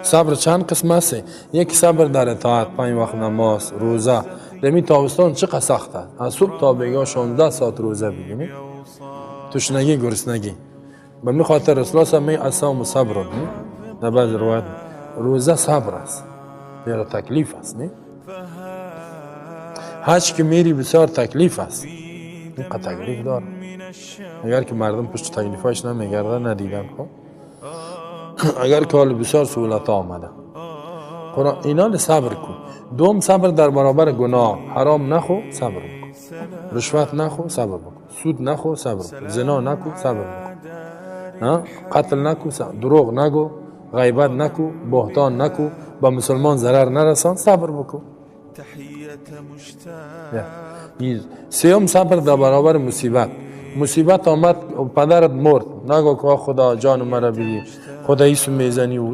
صبر چند قسم است؟ یک صبر در اطاعت، پنج وقت نماز، روزه. در تابستان چقدر سخت است، از صبح تا بیگاه 16 ساعت روزه بگیری، تشنگی، گرسنگی. به می خاطر رسول الله می الصوم صبر، در بعض روایت روزه صبر است، زیرا تکلیف است. نه، حج که میری بسیار تکلیف است، اینقدر تکلیف داره. اگر که مردم پشت تکلیفاش نمیگردن، ندیدن. خب اگر که حال بسیار سهولت آمده، قرآن اینا صبر کن. دوم صبر در برابر گناه. حرام نخو، صبر بکن. رشوت نخو، صبر بکن. سود نخو، صبر بکن. زنا نکو، صبر بکن. قتل نکو، دروغ نگو، غیبت نکو، بهتان نکو، با مسلمان ضرر نرسان، صبر بکن. سوم صبر در برابر مصیبت. مصیبت آمد، پدرت مرد، نگو که خدا جان مرا بدی، خدا ایسو میزنی و